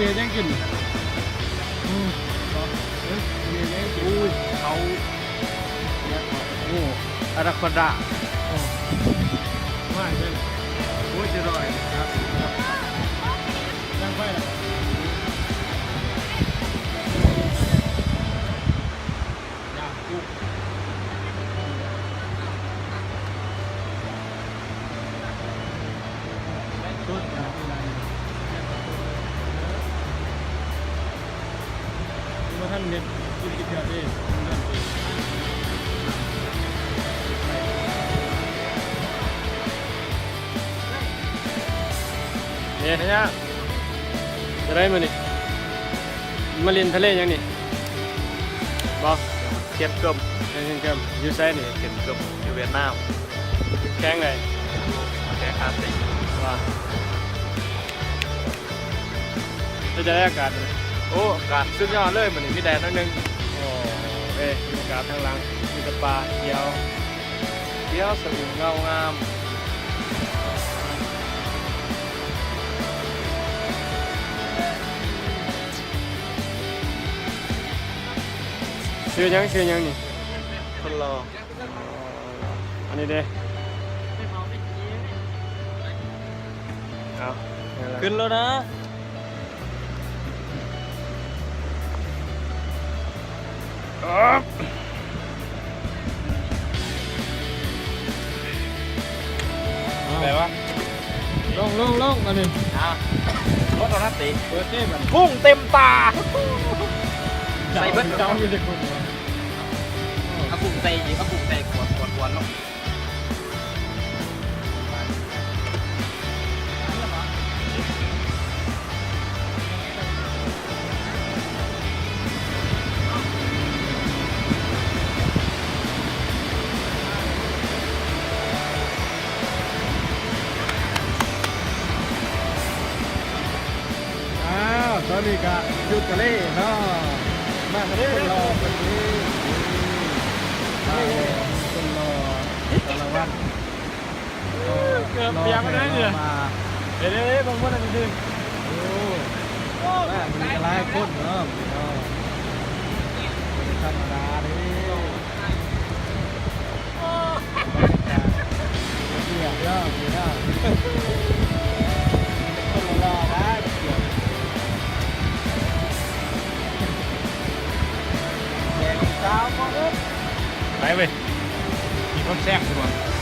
ເຮັດຫຍັງກິນ? ອືມ ເຮັດຫຍັງກິນ? ໂອ້ຍ ເຂົາ ໂອ້ ອານາຄອນດາ ໂອ້ ມາອີກແລ້ວ ໂອ້ຍ ຈະລອຍ ບໍ່ທັນເຮັດກິນກິນເທື່ອເດ້ ເຮັດຫຍັງ? ຈະໄດ້ມື້ນີ້ ມາຫຼິ້ນທະເລຫຍັງນີ້? ບໍ່ ເຂດກົມ ເຂດກົມ ຢູ່ໃສນີ້? ເຂດກົມ ຢູ່ຫວຽດນາມ. ແຂວງໃດ? ແຂວງຄາສີ. ວ່າ ເປັນຈັ່ງໃດອາກາດມື້ນີ້? ໂອ້ ອາກາດສຸດຍອດເລີຍ ມື້ນີ້ມີແດດໜ້ອຍໜຶ່ງ. ໂອ້ ເອີ ມີອາກາດທາງຫຼັງ ມີແຕ່ປ່າຂຽວ ຂຽວສະຫງາມງາມ. ຊື່ຫຍັງ? ຊື່ຫຍັງນີ້? ຄົນຫຼໍ່. ອັນນີ້ເດ້ ເອົາ ຂຶ້ນແລ້ວນະ. ໄດ້ວະ? ລົງ ລົງ ລົງ ອັນນີ້ ເອົາ ລົງເທົ່ານັ້ນຕິ ເປີດເດ້ບັດ ພຸ້ງເຕັມຕາ ໃສ່ເບິດ ເຈົ້າມີແຕ່ຄົນ ເອົາພຸ້ງໃສ່ ເອົາພຸ້ງໃສ່ ກວນ ກວນ ກວນເນາະ. ອ້າວ ຕອນນີ້ກະຢູ່ທະເລເນາະ ມາກັບຄົນຫຼໍ່ ຄົນຫຼໍ່ ສາລະວັດ ເກືອບປຽກແລ້ວເດີ ເດ້ໆໆ ເບິ່ງໝົດແລ້ວນີ້ ໂອ້ ມາມື້ນີ້ກະຫຼາຍຄົນເນາະ ພີ່ນ້ອງ ບໍ່ໄດ້ທຳມະດາເດ້. ໄປເວີຍ ມີຄວາມແຊບຢູ່ບໍ່?